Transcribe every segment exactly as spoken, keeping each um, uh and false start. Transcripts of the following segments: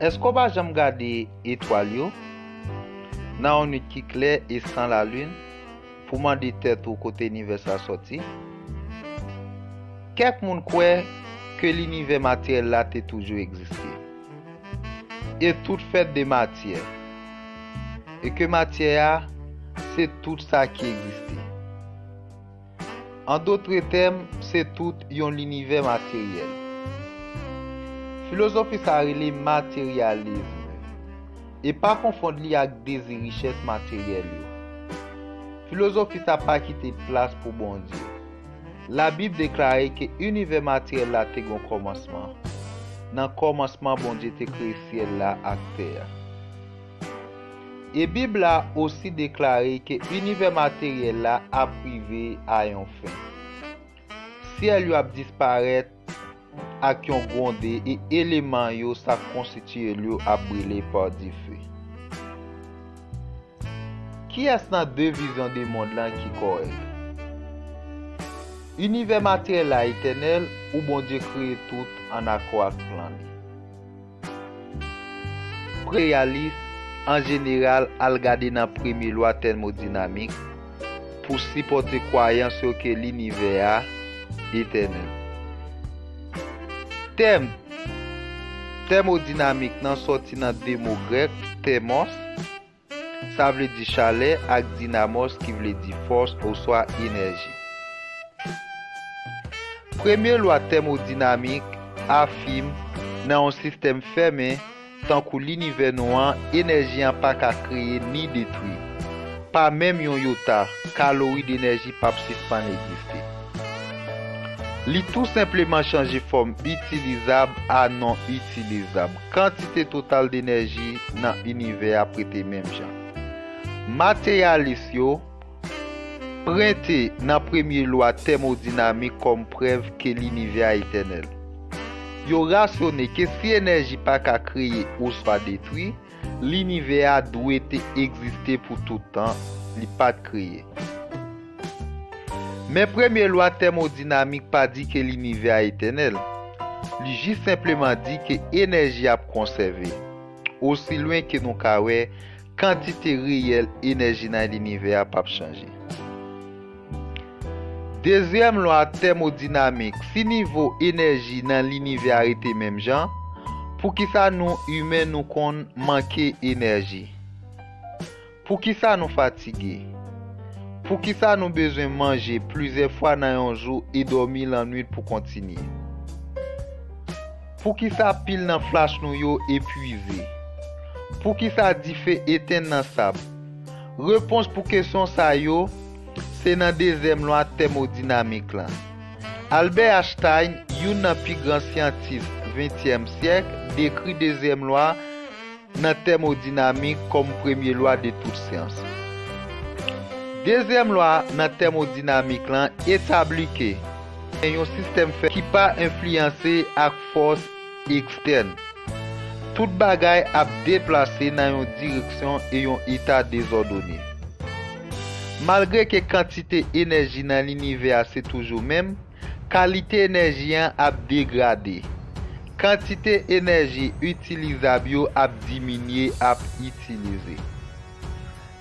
Èske w pa janm gade etwal yo nan yon nuit ki klè e san lalin pou mande tèt ou kote inivè sa sòti? Kèk moun kwè ke linivè materyèl la te toujou egziste, e tout fèt de matyè, e ke matyè a se tout sa ki egziste. An dotre tèm, se tout yon linivè materyèl. Filozofi sa rele materyalizm. E pa konfonn li ak dezi richès materyèl yo. Filozofi sa pa kite plas pou Bondye. Labib deklare ke inivè materyèl la te gen yon kòmansman. Nan kòmansman, Bondye te kreye syèl la ak tè a. E Bib la osi deklare ke inivè materyèl la ap rive a yon fen. Syèl yo ap disparèt ak yon gwonde e eleman yo sa k konstitye l yo ap brile pa dife. Kiyès nan de vizyon de mond lan ki kòrèk? Inivè materyèl la etènèl ou Bondye kreye tout ann akò ak plan li? Premye lwa, an jeneral, al gade nan premye lwa tèmodinamik pou sipòte kwayans yo ke linivè a etènèl. Tèm tèmodinamik lan sòti nan de mo grèk, thermos, sa vle di chalè, ak dynamos, ki vle di fòs oswa enèji. Premye lwa tèmodinamik afime nan yon sistèm fèmen, tankou linivè nou an, enèji an pa ka kreye ni detwi, pa menm yon yota, kalorid enèji p ap sispann egziste. Li tou senpleman chanje fòm itilizab a non itilizab. Kantite total de enèji nan inivè a ap rete menm jan. Materyalis yo prente nan premye lwa tèmodinamik kòm prèv ke linivè a etènèl. Yo rasyone ke si enèji pa ka kreye oswa detwi, linivè a dwe te egziste pou tout tan, li pa t kreye. Men premye lwa tèmodinamik pa di ke linivè a etènèl. Li jis senpleman di ke enèji ap konsève. Osi lwen ke nou ka wè, kantite reyèl enèji nan linivè a p ap chanje. Dezyèm lwa tèmodinamik, si nivo enèji nan linivè a rete menm jan, poukisa nou imen nou konn manke enèji? Poukisa nou fatige? Poukisa nou bezwen manje plizyè fwa nan yon jou e dòmi lannwit pou kontinye? Poukisa pil nan flach nou yo epwize? Poukisa dife etenn nan sab? Repons pou kesyon sa yo se nan dezyèm lwa tèmodinamik lan. Albert Einstein, youn nan pi gran syantis ventyèm syèk, dekri dezyèm lwa nan tèmodinamik kòm premye lwa de tout syans. Dezyèm lwa nan tèmodinamik lan etabli ke gen yon sistèm fè ki pa enfliyanse ak fòs ekstèn. Tout bagay ap deplase nan yon direksyon e yon eta dezòdone. Malgre ke kantite enèji nan linivè a se toujou menm, kalite enèji an ap degrade. Kantite enèji itilizab yo ap diminye, ap itilize.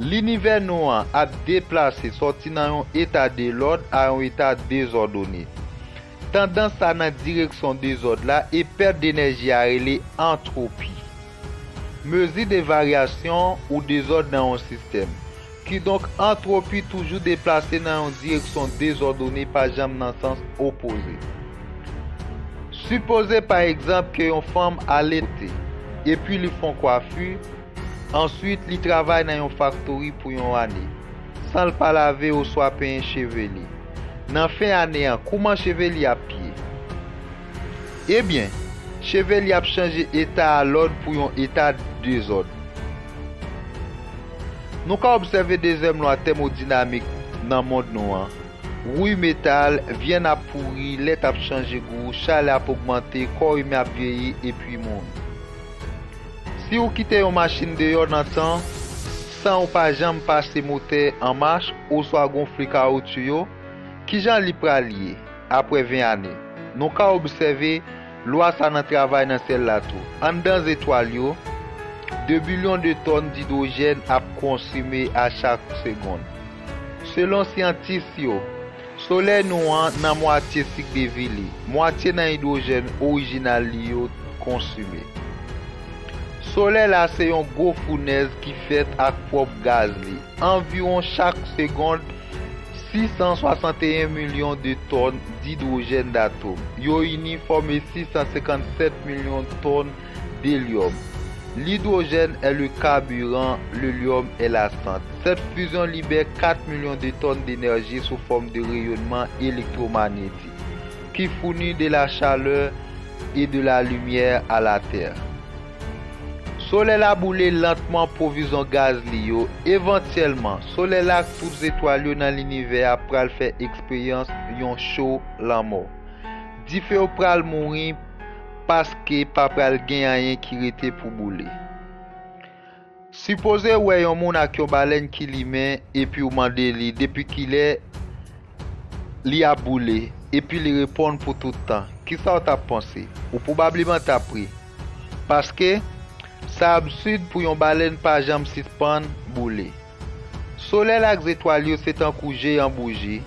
Linivè nou an ap deplase sòti nan yon eta de lòd a yon eta dezòdone. Tandans sa nan direksyon dezòd la e pèt de enèji a rele antwopi. Mezi de varyasyon ou dezòd nan yon sistèm. Kidonk, antwopi toujou deplase nan yon direksyon dezòdone, pa janm nan sans opoze. Sipoze, pa egzanp, ke yon fanm ale kote, epi li fè yon kwafi, answit, li travay nan yon faktori pou yon ane, san l pa lave oswa penyen cheve li. Nan fen ane an, kouman cheve li ap ye? Ebyen, cheve li ap chanje eta a lòd pou yon eta dezòd. Nou ka obsève dezyèm lwa tèmodinamik nan mond nou an. Wouy metal, vyann ap pouri, lèt ap chanje gou, chalè ap ogmante, kò imen ap vyeyi epi mouri. Si w kite yon machin deyò nan tan, san ou pa janm pase motè an mach oswa gonfle kawotchou yo, kijan li pral ye apre ven ane? Nou ka obsève Lwa sa nan travay nan syèl la tou. Anndan zetwal yo, de bilyon de tòn didwojèn ap konsime a chak segonn. Selon syantis yo, Solèy nou an nan mwatye sik de vi li, mwatye nan idwojèn orijinal li yo konsime. Solèy la se yon gwo founèz ki fèt ak pwòp gaz li. Anviwon chak segonn, sis san swasanteyen milyon de tòn didwojèn datòm yo ini fòme sis san senkannsèt milyon tòn d'hélium. L'hydrogène est le carburant, l'hélium est la cendre. Cette fusion libère quatre millions de tonnes d'énergie sous forme de rayonnement électromagnétique, qui fournit de la chaleur et de la lumière à la Terre. Solèy la boule lantman pwovizyon gaz li yo. Evantyèlman, Solèy la ak tout zetwal yo nan linivè a pral fè eksperyans yon cho lanmò. Dife yo pral mouri paske pa pral gen anyen ki rete pou boule. Sipoze w wè yon moun ak yon balèn ki limen epi w mande li depi kilè li ap boule, epi li reponn pou tout tan. Kisa w t ap panse? Ou pwobableman t ap ri. Paske, sa absid pou yon balèn pa janm sispann boule. Solèy la ak zetwal yo se tankou jeyan bouji.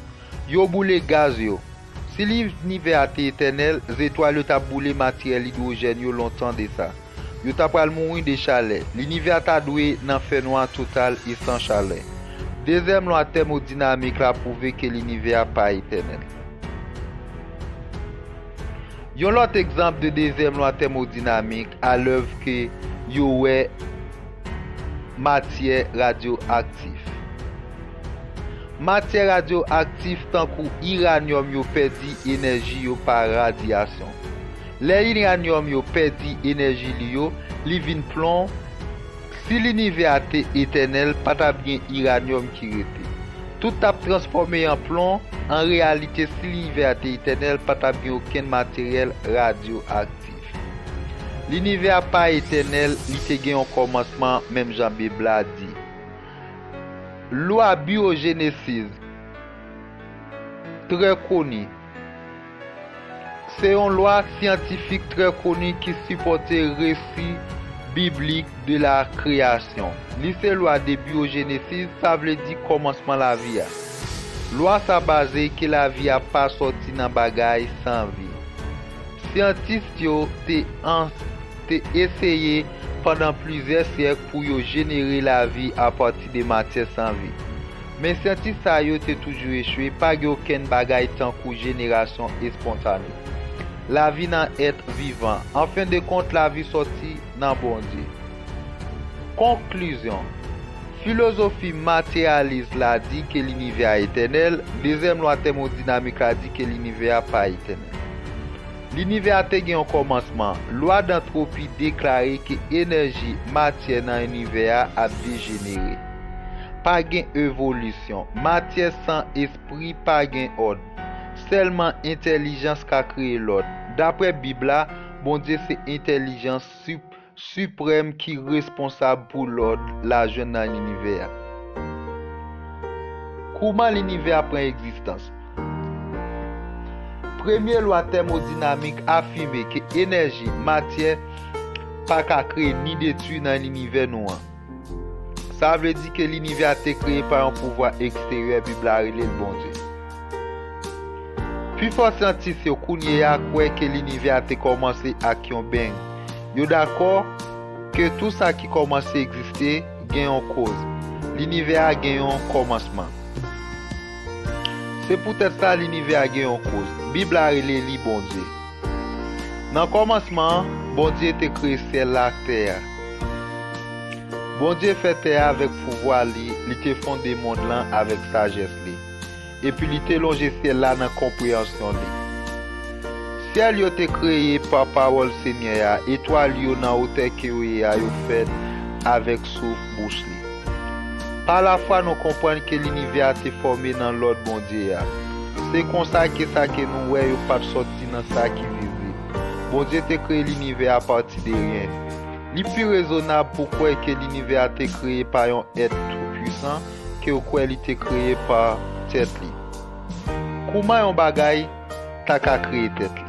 Yo boule gaz yo. Si linivè a te etènèl, zetwal yo t ap boule materye idwojèn yo lontan de sa. Yo ta pral mouri de chalè. Linivè a ta dwe nan fènwa total e san chalè. Dezyèm lwa tèmodinamik la pwouve ke linivè a pa etènèl. Yon lòt egzanp de dezyèm lwa tèmodinamik a lèv ke yo wè matyè radyoaktif. Matyè radyoaktif tankou iranyòm yo pèdi enèji yo pa radyasyon. Lè iranyòm yo pèdi enèji li yo, li vin plon. Si linivè a te etènèl, pa t ap gen iranyòm ki rete. Tout t ap transfòme an plon. An reyalite, si linivè a te etènèl, pa t ap gen okenn materyèl radyoaktif. Linivè a pa etènèl, li te gen yon kòmansman, menm jan Bib la di. Lwa biyojenesis, trè koni. Se yon lwa syantifik trè koni ki sipòte resi biblik de la kreyasyon. Li se lwa de biyojenesis, sa vle di kòmansman lavi a. Lwa sa baze ke lavi a pa sòti nan bagay san vi. Syantis yo te an, te eseye pandan plizyè syèk pou yo jenere lavi apati de matyè san vi. Men syantis sa yo te toujou echwe, pa gen okenn bagay tankou jenerasyon espontane. Lavi nan èt vivan. Anfendekont, lavi sòti nan Bondye. Konklizyon. Filozofi materyalis la di ke linivè a etènèl, dezyèm lwa tèmodinamik la di ke linivè a pa etènèl. Linivè a te gen yon kòmansman. Lwa dantwopi deklare ke enèji matyè nan inivè a ap dejenere. Pa gen evolisyon. Matyè san espri pa gen òd. Sèlman entèlijans ka kreye lòd. Dapre Bib la, Bondye se entèlijans sup- siprèm ki responsab pou lòd l a jwenn nan linivè a. Kouman linivè a pran egzistans? Premye lwa tèmodinamik afime ke enèji, matyè, pa ka kreye ni detwi nan linivè nou an. Sa vle di ke linivè a te kreye pa yon pouvwa eksteryè, Bib la rele l Bondye. Pifò syantis yo kounye a kwè ke linivè a te kòmanse ak yon bang. Yo dakò ke tou sa ki kòmanse egziste gen yon koz. Linivè a gen yon kòmansman. Se poutèt sa linivè a gen yon koz. Bib la rele li Bondye. Nan kòmansman an, Bondye te kreye syèl la ak tè a. Bondye fè tè a avèk pouvwa li, li te fonde mond lan avèk sajès li. Epi li te lonje syèl la nan konpreyansyon li. Syèl yo te kreye pa pawòl Senyè a, etwal yo nan wotè ke yo ye a, yo fèt avèk souf bouch li. Pa lafwa, nou konprann ke linivè a te fòme nan lòd Bondye a. Se konsa ke sa ke nou wè yo pa t sòti nan sa ki vizib. Bondye te kreye linivè a apati de ryen. Li pi rezonab pou kwè ke linivè a te kreye pa yon èt toupwisan ke w kwè li te kreye pa tèt li. Kouman yon bagay ta ka kreye tèt li?